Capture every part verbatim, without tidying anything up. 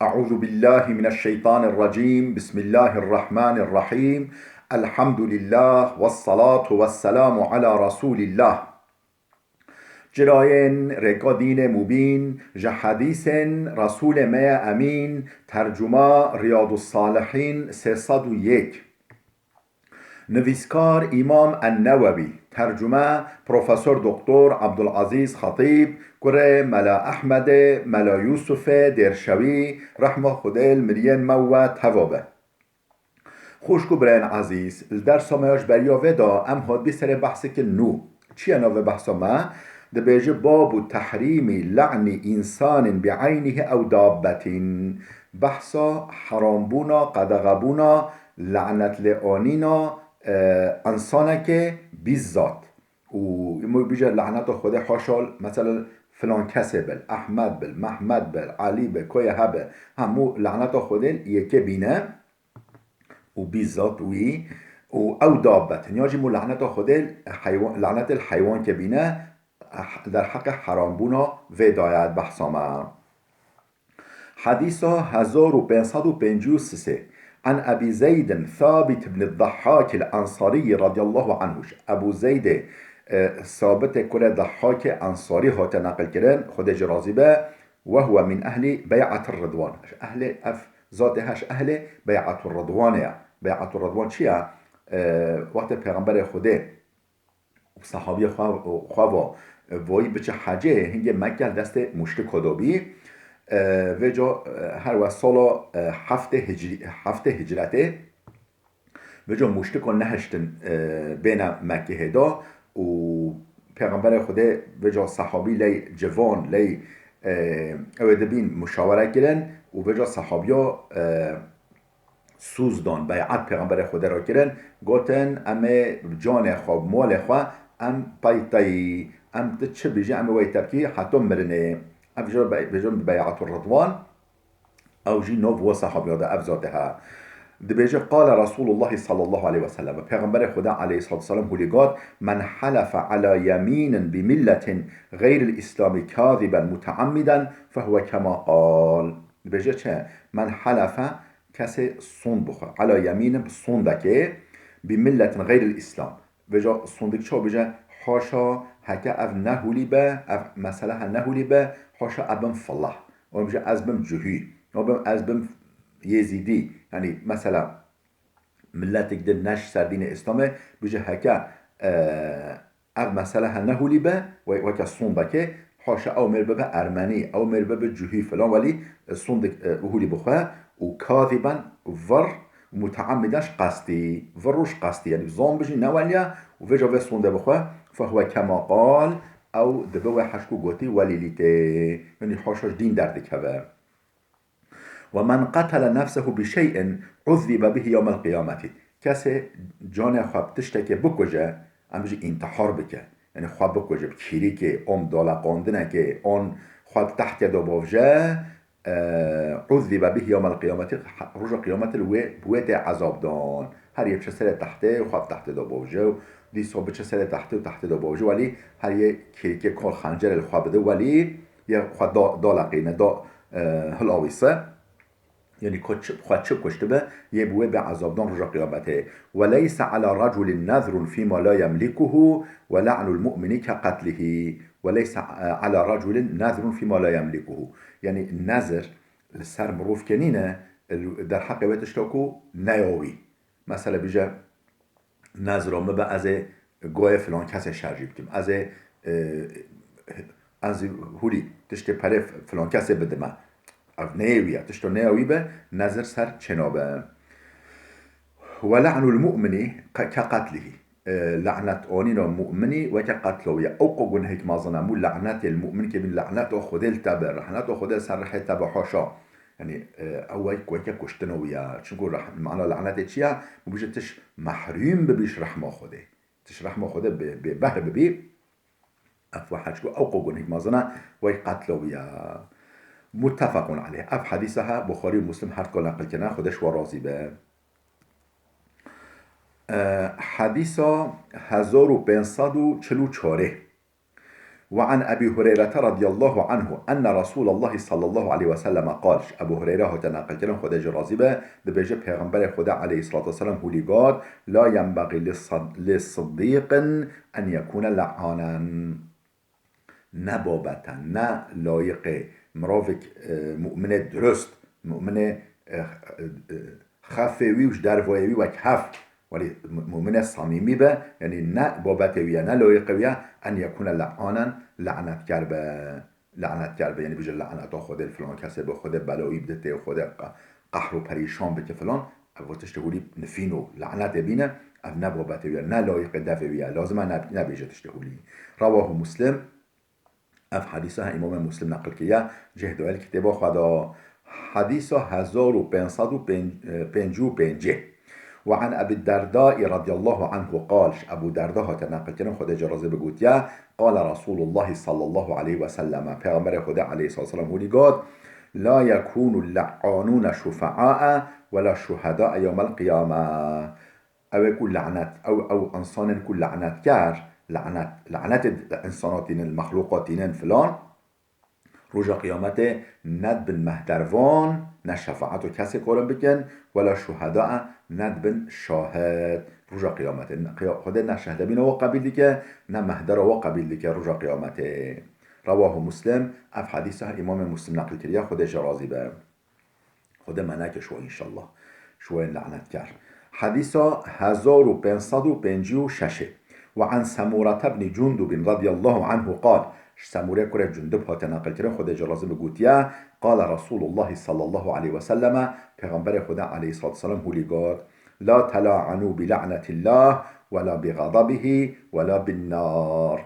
أعوذ بالله من الشيطان الرجيم. بسم الله الرحمن الرحيم. الحمد لله والصلاة والسلام على رسول الله. Cirayên rêka dînê mubîn, ji hedîsên Resûlê me ye Emîn, tercuma Riyadus Salihîn sê sed û yek. Nivîskar Îmam En-Newewî, tercume Profesor Doktor Abdulazîz Xetîb, kurê Mela Ehmedê, Mela Yûsufê Dêrşewî, rehma Xwedê li miriyên me û we teva be. Xwişk û birayên ezîz, li dersa me ya ji beriya vê de em hatibî serê behseke nû. Çi ye navê behsa me? Dibêje: "Babu tehrîmî le'nî însanîn bi eynîhî ew dabbetin." Behsa herambûna, qedexebûna, le'netlêanîna, e, însanekê bîzzat. Û îmo bîje le'neta Xwedê haşa, mesela filan kesê bil, Ehmed bil, Mehmed bil, Elî bil, koye hebe. Hemû le'neta Xwedê yekê bîne. Û bîzzat wî û ew dabetin. Ya jî mû laneta Xwedê heywan, lanetê li heywankê bîne, eh, derheqê herambûna vê daye behsa me. Hedîsa hezar û pênc sed û pêncî û sê. An Ebî Zeydin Sabit ibn Dahhak el Ensarî radiyallahu anhu. Ebû Zeydê, e, Sabitê kurê Dahhakê Ensarî hate neqil kirin, Xwedê jî razî be, "Ve huve min ehli bey'atir ridwan." Ehlê ev Zatê heş ehlê Bey'atur Ridwanê ye. Bey'atur Ridwan çi ye? E, wextê Pêxemberê Xwedê û sehabiyê xwe, xwe va, e, voyî biçe hecê, hingê Mekke li destê muşriko de bî. E, vêca, e, her wes sala, e, heftê hicrî, heftê hicretê, vêca muşriko nehiştin, e, bêne Mekkehê de û Pêxemberê Xwedê vêca sehabî ley civan, ley, e, ew ê dibîn muşawere kirin û vêca sehabiya, e, sûz dan, bey'et Pêxemberê Xwedê re kirin, gotin, "Em ê bi canê xwe, bi malê xwe, em pey te yî, em tu çi bêjî, em ê wey te bikî heta mirinê." Ev jî be-, bêjin bi Bey'atur Ridwan, ew jî nav we sehabiya de ev zate he. Dibêje, "Qale Resulullah sallallahu aleyhi ve sellem." Pêxemberê Xwedê aleyhissalatu vesselam hûlî got, "Men helefe ala yemînin bi milletin xeyril Îslamî kaziben muteammiden fehuve kema qal." Dibêje çi? "Men helefe", kesê sond bixwe. "Ala yemînin", bi sondekê, "bi milletin xeyril Îslam." Vêca sondik çawa bêje? Haşa, heke ev nehûlî be, ev mesele he nehûlî be, haşa ev bim filah. Wan bêje ez bim cuhî. Wan bim ez bim yêzîdî. Yanî mesela milletik din neş ser dînê Îslamê, bêje heke, e, ev mesele he nehûlî be, we-, weke sondekê, haşa ew mêr bibe ermenî, ew mêr bibe cuhî filan, welî, e, sondik, e, hûlî bixwe û kaziben vir, muteammiden ji qestî, vir û ji qestî, yanî zan bijî neweliya û vêca vê sonde bixwe, fehuve kema qal, ew dibe wê heşk û gotî welî lîtê, yanî haşa ji dîn derdikeve. "Ve men qetele nefsehu bi şey'in uzzibe bihi yewmel qiyameti." Kesê canê xwe bi tiştekê bikuje, em bijî întihar bike. Yanî xwe bikuje, bi kîrikê, an daleqandinekê, an xwe bi tehtê de bavje, e, uzzibe bihi yewmel qiyameti, roja qiyametê li wê, bi wê tê ezab dan. Her yê biçe serê tehtê, xwe bi tehtê de bavje û dîsa biçe serê tehtê û tehtê de bavje, welî her yê kêrikê kal xencerê li xwe bide, welî yê xwe da, daleqîne, da, e, hilawîse. Yanî ku çi, xwe çi kuştibe, yê bi wê bê ezabdan roja qiyametê. "Ve leyse ala raculin nezrun fîma la yemlikuhu ve le'nul mu'mini ke qetlihi. Ve leyse, e, ala raculin nezrun fîma la yemlikuhu." Yanî nezir li ser mirovkê nîne, derheqê wê tişta ku neya wî. Mesela bêje, nezra min be ez ê goyê filan kesê şerjî bikim. Ez ê, e, ez ê hûlî tiştê perê filan kesê bidime. Ev neyê wî ye. Tişta neya wî be, nezir ser çênabe. "Ve le'nul mu'mini ke, ke qetlihî." E, le'net anîna mu'minî weke qetla wî ye. Ew qo gunehek mezin e. Mû le'netê li mu'minkê bin, le'neta Xwedê li te be, le'neta Xwedê li ser rihê te be, haşa. Yanî, e, ew wek, weke kuştina wî ye. Çunku reh-, mana lanetê çi ye? Û bêje, tu ji mehrûm bibî ji rehma Xwedê. Tu ji rehma Xwedê bê, bêbehr bibî. Ev wehd çku ew qo gunehek mezin e, wey qetla wî ye. Muttefequn aleyh. Ev hedîsa he, Buxarî û Muslim her duka neqil kirine, Xwedê ji we razî be. E, hedîsa hezar û pênc sed û çil û çarê. وعن أبي هريرة رضي الله عنه أن رسول الله صلى الله عليه وسلم قال، ji Ebu Hureyre hate neqilkirin, Xwedê jê razî be, dibêje, Pêxemberê Xwedê aleyhissalatu vesselam hûlî got, لا ينبغي للصد-، للصديق أن يكون لعانا. Ne babet e, ne layiqê mirovek, e, mu'minê dirust, mu'minê, e, e, xefê wî û ji dervoyê wî wek hef, welî mu-, mu'minê samîmî be, yanî ne babetê wî ye, ne layiqê wî ye, en yekûne le'anen, lanetkar be, lanetkar be, yanî bije laneta Xwedê li filan kesê be, Xwedê belayî biditê, Xwedê qe-, qehr û perîşan bike filan. Ev tiştê hûlî nifîn û lanetê bîne, ev ne babetê wî ye, ne layiqê devê wî ye, lazim e ne-, nebêje tiştê hûlî. Rewahu Muslim, ev hedîsa he Îmamê Muslim neqil kiriye, cih dayê li kitêba xwe de. Hedîsa hezar û pênc sed û pêncî û pêncê. وعن أبي الدرداء رضي الله عنه قال، ji Ebû Derda hate neqilkirin, Xwedê jê razî be, gotiye, قال رسول الله صلى الله عليه وسلم، Pêxemberê Xwedê aleyhissalatu vesselam hûlî got, لا يكون اللعانون شفعاء ولا شهداء يوم القيامة. Ew ê ku lanet, ew, ew insanên ku lanetker, lanet, lanetê di insana tînin, mexluqa tînin filan, roja qiyametê ne dibin mehdervan, ne şefaet û kesê karin bikin, wela şuheda, ne dibin şahid. Roja qiyametê, ne, qiya-, Xwedê ne şehde bîna we qebîl dike, ne mehdera we qebîl dike roja qiyametê. Rewahu Muslim, ev hedîsa Îmamê Muslim neqil kiriye, Xwedê jê razî be. Xwedê me neke ji we înşallah. Ji we yên lanetkar. Hedîsa hezar û pênc sed û pêncî û şeş. وعن سمورة بن جندب رضي الله عنه قال، ji Semûrê kurê Cundub hate neqilkirin, Xwedê jê razî be, gotiye, قال رسول الله صلى الله عليه وسلم، Pêxemberê Xwedê aleyhissalatu vesselam hûlî got, لا تلاعنوا بلعنة الله ولا بغضبه ولا بالنار.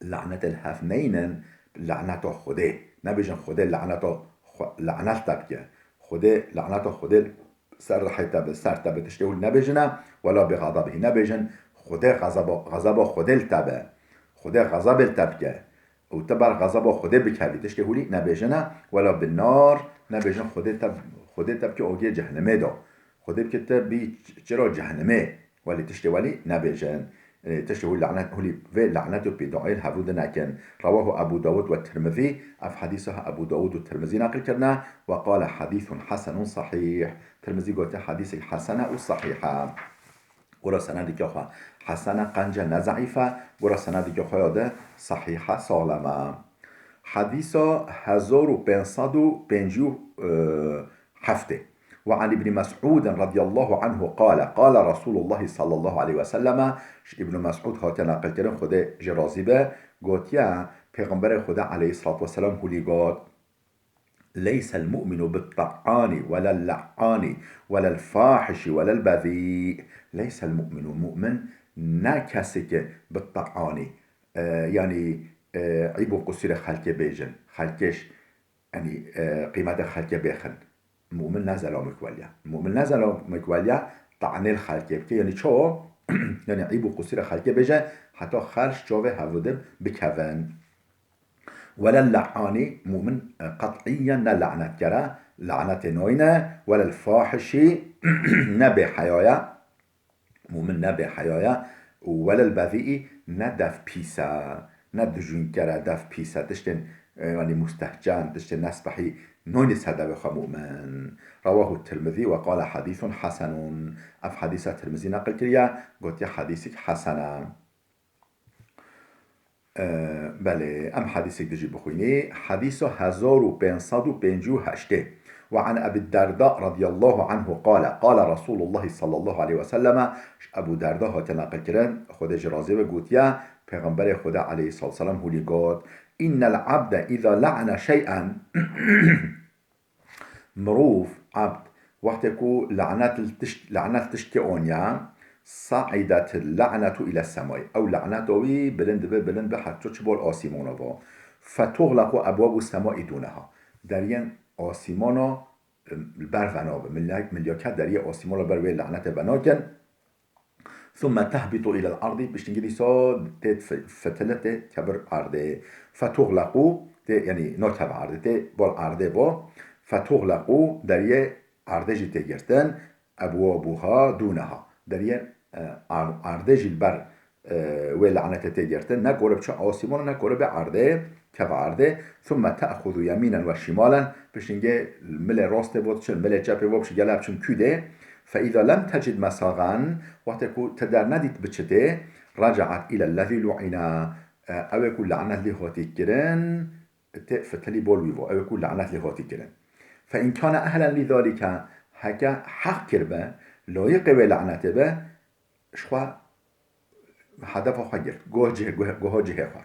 Lanetê li hev neynin, laneta Xwedê. Nebêjin Xwedê laneta xwe, lanet te bike. Xwedê, laneta Xwedê ser rihê te be, ser te be, tiştê hûlî nebêjine, wela bi xezebihî nebêjin, Xwedê xezeba, xezeba Xwedê li te be. Xwedê xezebê li te bike. Û tu ber xezeba Xwedê bikevî, tiştê hûlî nebêjine, wela bi nar, nebêjin Xwedê te, Xwedê te bike agê cehennemê de. Xwedê bike te bî çira cehennemê. Welî tiştê welî nebêjin. E, tiştê hûlî lanet, hûlî vê lanet û pêdayê li hevû de nekin. Rewahu Ebu Dawud ve Tirmizî. Ev hedîsa Ebu Dawud û Tirmizî neqil kirine. Ve qale hedîsun hesenun sahîh. Tirmizî gote hedîsek hesen e û sahîh e. Gora senedeke xwe hesen e, qenc e, ne zeîf e. Gora senedeke xwe ya de sahîh e, saxlem e. Hedîsa hezar û pênc sed û pêncî û heftê. وعن ابن مسعود رضي الله عنه قال، قال رسول الله صلى الله عليه وسلم، ji Îbn Mesûd hate neqilkirin, Xwedê jê razî be, gotiye, Pêxemberê Xwedê aleyhissalatu vesselam hûlî got, ليس المؤمن بالطعان ولا اللعان ولا الفاحش ولا البذيء. ليس المؤمن، mu'min ne kesê ke bi te'anî, e, yanî, e, îb û qusûrê xelkê bêjin, xelkêş, yanî, e, qîmetê xelkê bêxin. Mu'min ne zelamik welya. Mu'min ne zelamik welya, te'anê li xelkê bike. Yanî çawa? Yanî îb û qusûrê xelkê bêje, heta xelk çavê hevû din bikevin. Wele le'anî, mu'min, e, qet'iyen ne lanetkere, lanetê nayne, wele fahişî, ne bêheya ye, mu'min ne bêheya ye, û wele bezî'î, ne dev pîs e, ne dijûnker e, dev pîs e, tiştên, e, yanî mustehcen, tiştên nespehî, nayne ser devê xwe mu'min. Rewahu Tirmizî ve qale hedîsun hesenun. Ev hedîsa Tirmizî neqil kiriye, gotiye hedîsek hesen e. E, belê, em hedîsek dijî bixwînî. Hedîsa hezar û pênc sed û pêncî û heştê. Ve an Ebî Derda radiyallahu anhu qale, qale Resulullah sallallahu aleyhi ve selleme, ji Ebû Derda hate neqilkirin, Xwedê jî razî be, gotiye, Pêxemberê Xwedê aleyhissalatu vesselam hûlî got, "İnnel abde iza la'ane şey'en." Mirov, ebd, wextê ku lanet li tişt, lanet tiştkê aniya, sa'idetil la'netu ile semay. Ew laneta wî bilind dibe, bilind dibe, heta çi bol asîmana va. Fetuxlequ ebwabu semai duneha. Deriyên asîmana, em, li ber venabe. Milya-, milyaket deriyê asîmana ber wê lanetê venakin. Thumme tehbitu ilel ardî, piştî dîsa tê fe-, fetile tê kevir erdê. Fetuxlequ, tê, yanî nakeve erdê, tê bol erdê bo. Fetuxlequ, deriyê erdê jî tê girtin. Ebwabuha duneha. Deriyê, e, ar-, erdê jî li ber, e, wê lanete tê girtin. Ne gore biçe asîmon, ne gore be erdê, keve erdê. Thumme te'xuzu yemînen ve şimalen. Pişingê milê rastê bo diçin, milê çepê bo biçin, gele biçin kûdê. Fe îza lem tecid mesagan, wextê ku te dernedît biçitê, recaet île lezî lu'ina. E, ew ê ku lanet lê hatî kirin, tê fitilî bol wî vo, ew ê ku lanet lê hatî kirin. Fe in kane ehlen lî zalîke, heke heq kiribe, layiqê wê lanetê be, ji xwe hedefa xwe girt, goh cih-, goh-, goha cihê xwe.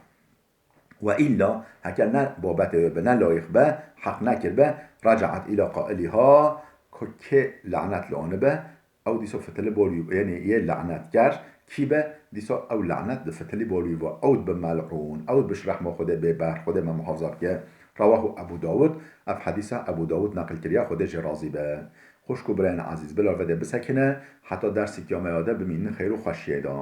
Ve îlla, heke ne babetê wê be, ne layiq be, heq nekiribe, recaet îla qailîha, ku kê lanet li anibe, ew dîsa fitilî bol wî, yanî yê lanetker kî be, dîsa ew lanet di fitilî bol wî ve, ew dibe mel'ûn, ew dibe ji rehma Xwedê bêber, Xwedê me muhafaza bike. Rewahu Ebu Dawud, ev hedîsa Ebu Dawud neqil kiriye, Xwedê jê razî be. Xwişk û birayên ezîz, bila vê de bisekine, heta dersê kiyameya de bimînin xeyr û xweşiyê de.